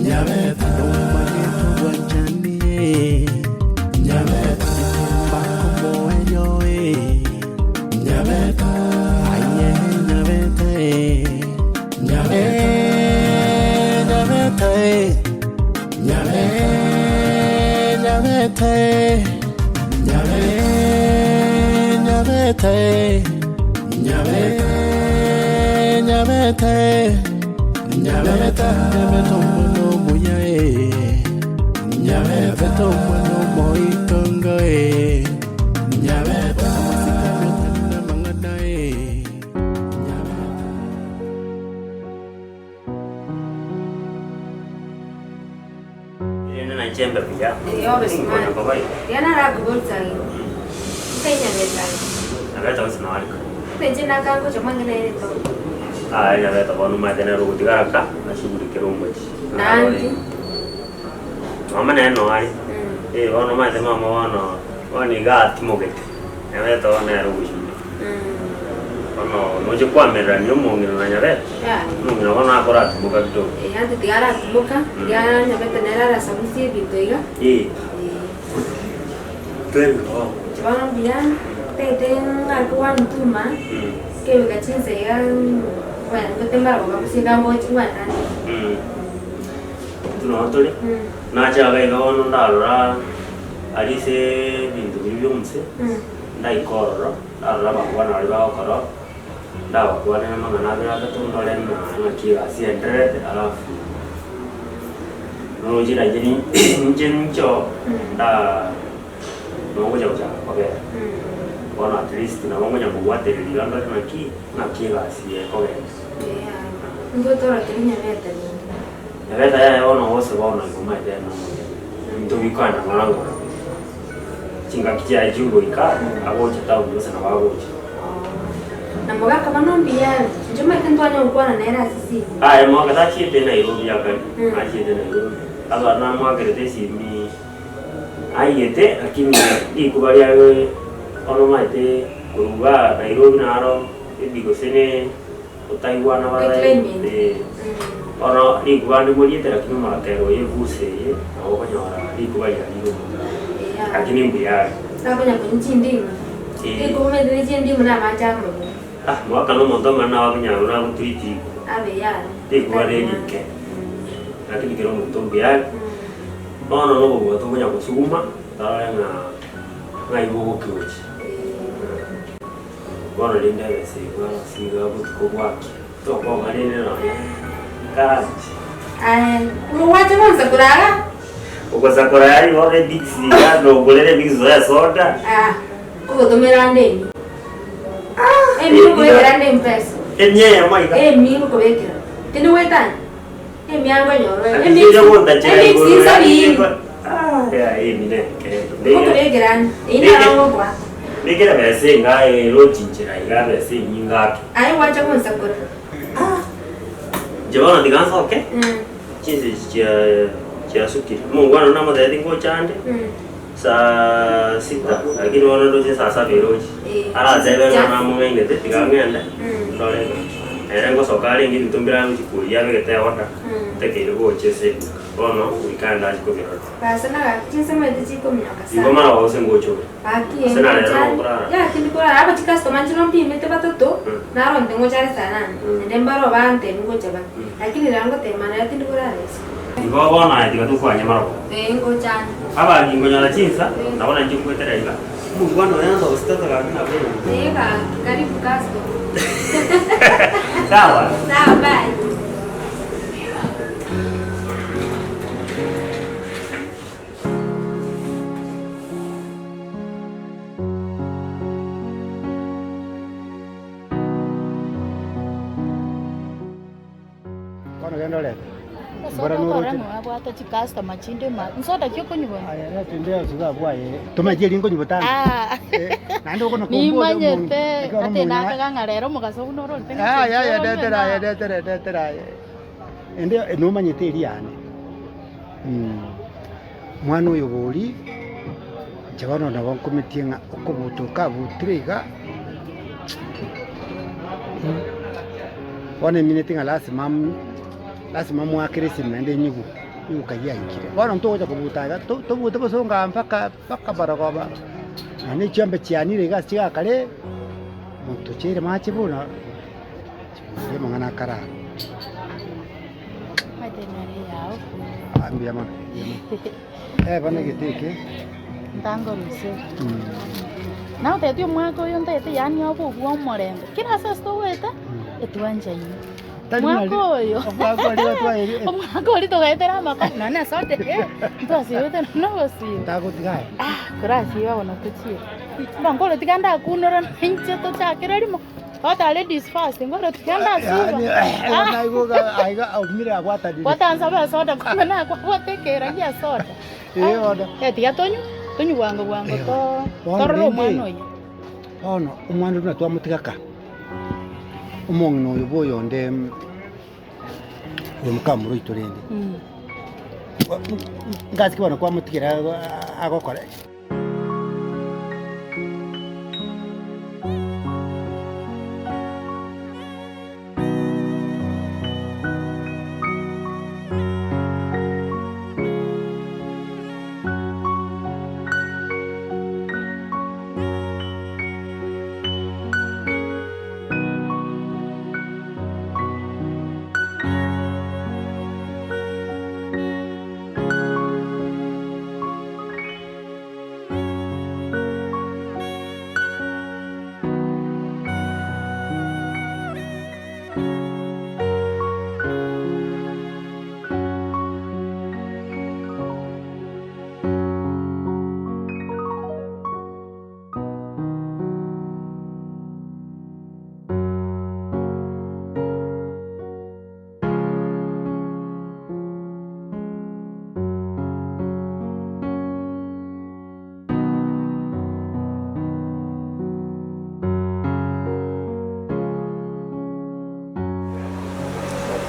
Nyabeta Nomanyete obwanchani Nyabeta Mbakomoerio Nyabeta Aye Nyabeta Nyabeta Nyabeta Nyabeta Nyabeta Nyabeta Nyabeta Nyabeta Nyabeta omwana omuya eh. Nyabeta omwana omoitongo eh. Nyabeta amasikani otari namang'ana eh. Nyabeta. Erinde nainche mbe buya, Ee, obe tinkona smart. koba igo. Tiga narakoboria igo. Nkainyagetana. Nyabeta gose nawareka. Buna inche nakangocha mwange nere to. Aye nyabeta bono omanyete nere ogotigara ka, ashughulikere omochie. Nandi. Mama nere noo are. Mm. Eh, bono omanyete mama bono, bono iga atimogete, nyabeta bono nere ogochumia. Mm. Bono noche koamererania omong'ina na nyabeta, Yaya. omong'ina bono akoratimoka kidogo. Eh, anto tiga aratimoka, tiga nyabeta nere arasabusie ebinto iga. Eh. Eh. Twende bono. Inche bono mbuya, ntagete ng'ake gwantuma, nkebeka chinsa iga ngote mbarabwo bagusie iga mboche ngwatane. Intwe noo tore, nache iga iga bono ndarora aria ase ebinto biria bia omonse, ndaika ororo, ndarora abakwana baria bagokora, ndabakwanera amang'ana abere atato ndore ng'a ng'aki egasi eendererete alafu noroche nainche ninche ninche oo ndaa nogocha gochaka kobera. Bono at least nabo ngonya kobwatereria iga ndore ng'aki ng'aki egasi ekogenda. Nyabeta yaye bono gose bono igo omanyete ere nomogeni, ebinto bikoenda ng'ora ng'ora. Chingaki chiaye chigoika, agocha town gose nabo agocha. Na mogaka bono mbuya are, inche omanyete ntwanya gokwana nere ase esimi. Aye moka tachiete Nairobi akare, achiete Nairobi. Aba namoakerete esimi aiyete lakini rikuba riaye bono omanyete korwa igaa Nairobi naro maybe gose ne otaigwana Climate. eh, bono rikuba ndimoriete lakini omorakera oye ebusa eye nabo okonyora rikuba riarire omonto lakini mbuya are. Takonya konywa chindimu, Eh. rikuba omanyete ne chindimu na amache amabe. Ah, mogaka na omonto omonene nabo akonya buna agotreat Abe yare. rikuba rerike lakini kera omonto mbuya are. Bono nobobua tokonya gosuguma torore ng'a ng'ai bogokia gochia. Bono rende ebesa eywo ase iga botuko bwakia, tokong'a rende nonye karanche. Aye, omogwacha gonsakora iga. Ogosakora yaani bono ebix iga nogorere ebix oye esoda. Ah, nkogotomera ande emi. Emi nkokobekera ande mpesa. Emia eyemo iga. Emi nkokobekera. Tindi goetania. Emiango nyororo. Eki kende gontachera Emix igoro sabini. yaani ah ya emi neke. Nkokobekera ande. Eyio naro ngokoa. Mbekere besa enga erochinchera iga besa enyinga ake. Aye gwacha gonsakora. Inche bono tiga nsoke, Mm. chinsa echi chia chiasukire. Omongwana one namotebetie ngocha ande, Mm. saa sita, lakini bono ndoche saa saba eroche. Eh. Aratebe ng'a Chia- namong'ainete, tiga ng'ende, Mm. ndore ng'a ere ngosoka arenge ebinto mbire agochi koyia abegete eorder, Mm. ntakeire gocha ase eduka. Bono goika ende achi kobirora. Gose nagaki chinsemo echi chikominyoka sana. Igo mara gose ngocha ore. Gaki Ase narero ngocha nokorara. yaya tindi korara aba chicustomer nchire mpimete batato Mm. naronte ngocha are saa nane Mm. naende mbaro bantebia ngocha bare Mm. lakini rero ngotema nere tindi korara isiko. Igo bono aye tiga tokwanye marogoba. Ee ngocha ande. Abangi nkonyora chinsa, Mm. nabo nainche nkoetera iga, omongwana oyo ansa gositata gaki nabo omonto. Ee gaki karibu customer. Sawa. Sawa bye. Bono genda orete. Esoda otore ng'a abwate chicustomer chinde ma nsoda ki okonywa bono? Aye reta ende yonsi iga abwo aye. Tomaeti eri nkonywa botambe. Ah. Eh, naende okona komboria omonto. Nimanyete Ekero ate omong'ina- nakaga ng'a rero omogaso buna ororete ng'a Aye, aye, chinchera ndetera aye, onywe na- ndetera, ndetera aye. Ende nomanyete eri yane. Mwana oyo bori, inche bono nabo nkometie ng'a okobuta okabutire iga, bono emineti ng'a lasima lasima moakere esimi naende enyigwe. Eguka yaikire. Bono ntogocha kobuta iga, to- tobute bosongo aa mpaka mpaka marogoba, nonya chiombe chianire iga ase chigakare, monto ocheire mache bono, chibunda amang'ana akare aro. Omanyete nere yao. Ah, mbuya mono, mbuya mono. Eh, bono egete eke. Ntangorusia. Nagotebetie omwaka oyo ntagete yaani obe obwa omorembe, kera ase ase togoeta, etwanchaine. Tari buna Omwaka oyo, omwaka oria twaerie- omwaka oria togaetera amakong'u nonye na esoda eye, ntwasibete nonye na obosiba. Tagotiga aye. Ah, korasiba bono tochie. Mba nkore tiga ndakunora na inche tochakere rimo, ota ladies first, nkore tiga ndasiba. Yaani, aigoga aiga aumire abwatanire. Gwatansa esoda kumbe nakwabwate ekera gia esoda. Eh, bono. Eh, tiga tonywe, tonywe bwango bwango Eh, to bono torore rende, omwana oyo. Bono omwana buna twamotiga ka, omong'ina oyo bwa oyonde oyo mokamura oito rende, ngasike bono kwamotigera agokora.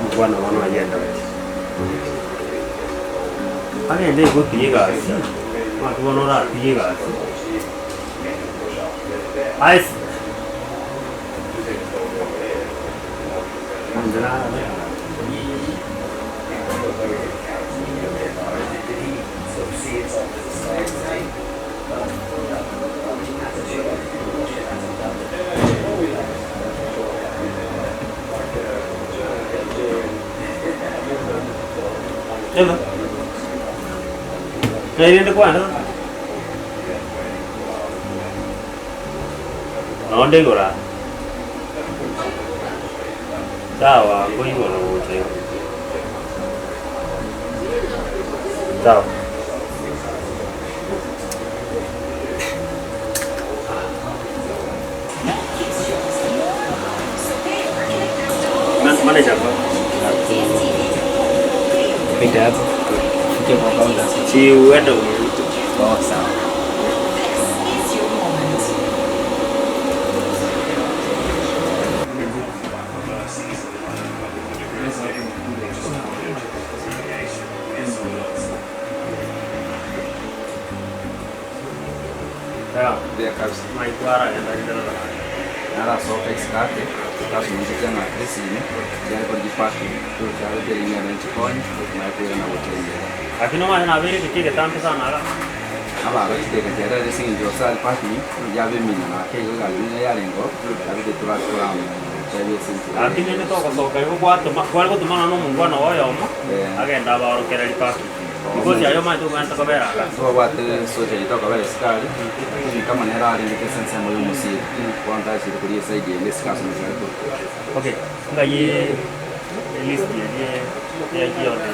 Omokwana bono agenda gati. Agende gotiga egasi, omanyete bono oratige egasi, aye. Ema. Nairende kwana. Nonde igoro aa. Sawa nkoigoro gocha igo. Sawa. Manager kwa. Pita hapo. Fike kwa counter. Si uende umrute. Oh, sawa. Sawa. Ndio kabisa. Maikwara enda ndara. Narasoka isikate kasumite ng'a esime yari kori gipaki tukyalo teringa nenchikonye nakwira na gutembera Lakini omanye nabere gete getambe sana iga. Abaro chideka chiarere ase eng'encho gose are parking yabemina na ake igo egari buna yarengo yabete toramotebi ase enchera Lakini rende togosoka igo gwatoma kware gotomana na omongwana oyomo Eh. agende abaorokereri parking. Because aye omanyete obwenerete kobera iga. Tobwate socha yaito okobera esukari lakini kama nere arengete ase ensemo ya omosiri bono tachire koria eside ende esike ase omosiri akorwa. Okay, ng'ai elist eria ya chionde?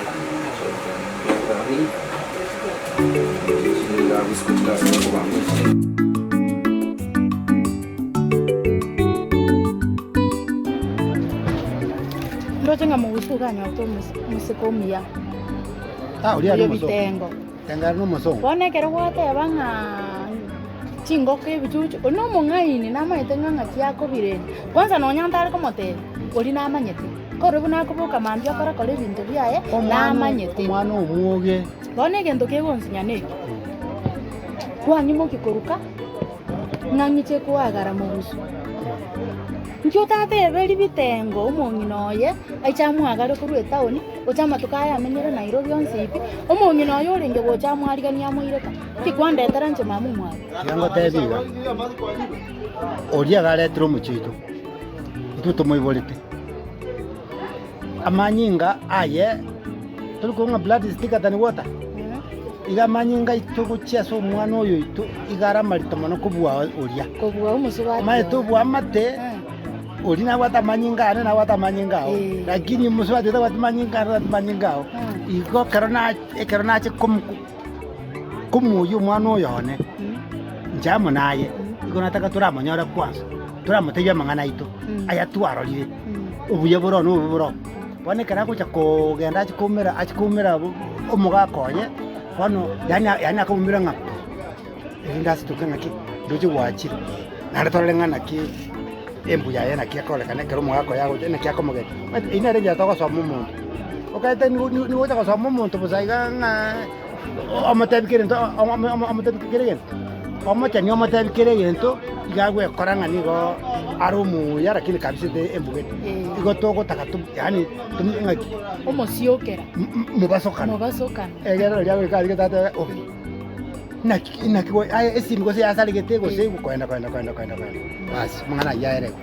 Ndoche ng'a mogusu iga anyorete omosike omuya, Ah, oria oyo nomosongo. bitengo. Tengo are nomosongo. Bono ekero gwateba ng'a chingoko ebichuchu, oyio nomong'aini namanyete ng'a ng'aki akobirenda. Kwanza nonya ntare komotebia, oria namanyete. Korwa buna akoboka mambia okora kora ebinto biaye, Omwana namanyete. omwana omwoge. Bono egento kegonsinya neke, kwang'imokia koruka, ng'a ng'iche koagara mogusu. Inki otateberi bitengo omong'ina oye aiche amwagare korwa etaoni, gocha amatuko aya amenyere Nairobi onsi pi, omong'ina oyo orenge gocha amwariganie amoire ka, nki kwandetera inche mama omwabo? Tiga ngotebie iga, oria iga aretire omochie oito, intwe tomoiborete, amanyinga aye tori korwa ng'a blood is thicker than water, iga amanyinga aito gochia ase omwana oyo oito iga are amarito mono kobua oria. Kobua omosubati Omanyete oye. obwamate oria nabwate amanyinga ane nabwate amanyinga ao, lakini omosubati tabwati manyinga ane tabwati manyinga ao. Igo ekero na ekero nache komo komoyia omwana oyo one, inche amo naye, igo nataka toramonyore kwanza, toramotebia amang'ana aito, aya twarorire. Obuya bore oo na obobe bore oo. Bono ekero agocha kogenda ache koumera ache koumera omogaka oye, bono yaani yaani akomoumera ng'a erinde asitoke ng'aki ndoche gwachire. Naende torore ng'a naki embuya yaye naki ekorekana ekero omogaka oye agocha naki akomogenda. Omanyete eyio nere enchera togosoma omonto, okaete nigo nigo nigo ogocha gosoma omonto bosa iga ng'a omotebi kera egento omotebi kera egento, omochani omotebi kera egento, iga agwekora ng'a nigo are omuya lakini kabisete embugete. Igo togotaka to yaani ng'aki Omosiokera. mobasokano. Mobasokano. Egere riria agoika aria tatebe obe, naki naki aye esimi gose yasaregete gose koenda koenda koenda koenda koenda, basi amang'ana ayio aere igo.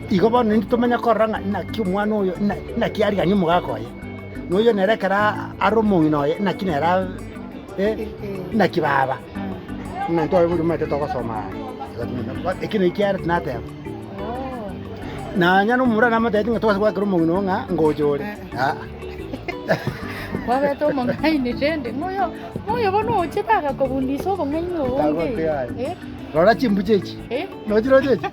Igo bono intwe tomanye korora ng'a naki omwana oyo naki ariganie omogaka oye. Noyo nere ekero are omong'ina oye, naki nere abe, naki baba, buna intwe abaibori omanyete togosoma aa, eki naki kiareti nateba. Nonya na omomura namotebeti ng'a tobasa goakera omong'ina oo ng'a ngocha ore, aa. Kwabete omong'aini rende, ng'oyo ng'oyo bono ochete agakobundisa obong'aini obonge. Tagotiga aye. Eh? Rora chimbuche echi, Eh? nochiroche echi?